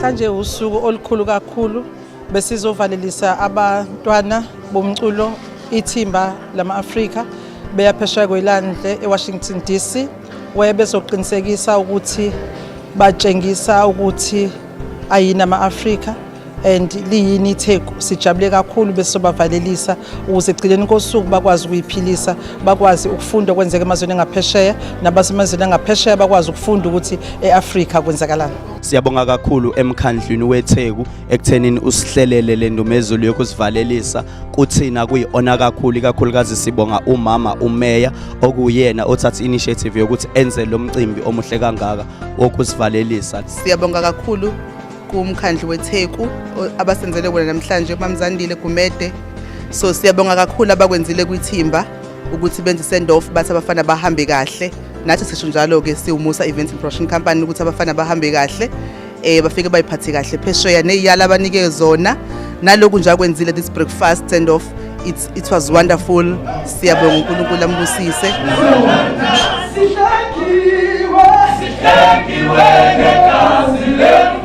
Namhlanje usuku olukhulu kakhulu, besizovalelisa abantwana bomculo, ithimba lama-Afrika beya phesheya kwelwandle eWashington DC, where bezoqinisekisa ukuthi batshengisa ukuthi ayini ama-Afrika and liyini iTheku. Sijabule kakhulu, besobavalelisa ukuze ekugcineni kosuku bakwazi ukuyiphilisa, bakwazi ukufunda okwenzeka emazweni angaphesheya, nabasemazweni angaphesheya bakwazi ukufunda ukuthi e-Afrika kwenzakalani. Siyabonga kakhulu emkhandlwini weTheku ekuthenini usihlelele le ndumezulu yokusivalelisa. Kuthina kuyi-honour kakhulu, ikakhulukazi sibonga umama umeya okuyena othatha initiative yokuthi enze lo mcimbi omuhle kangaka wokusivalelisa. Siyabonga kakhulu kumkhandlu weTheku abasenzele kona namhlanje, uMamzandile Gumede. So siyabonga kakhulu abakwenzile kwithimba ukuthi benze send off, bathi abafana bahambe kahle. Nathi sisho njalo ke siwumusa Events and Production Company ukuthi abafana bahambe kahle, bafike bayiphathe kahle phesheya neziyala abanike zona, naloku nje akwenzile, this breakfast send off, it was wonderful. Siyabonga, uNkulunkulu ambusise. Sihlengiwe, sihlengiwe ngegazi.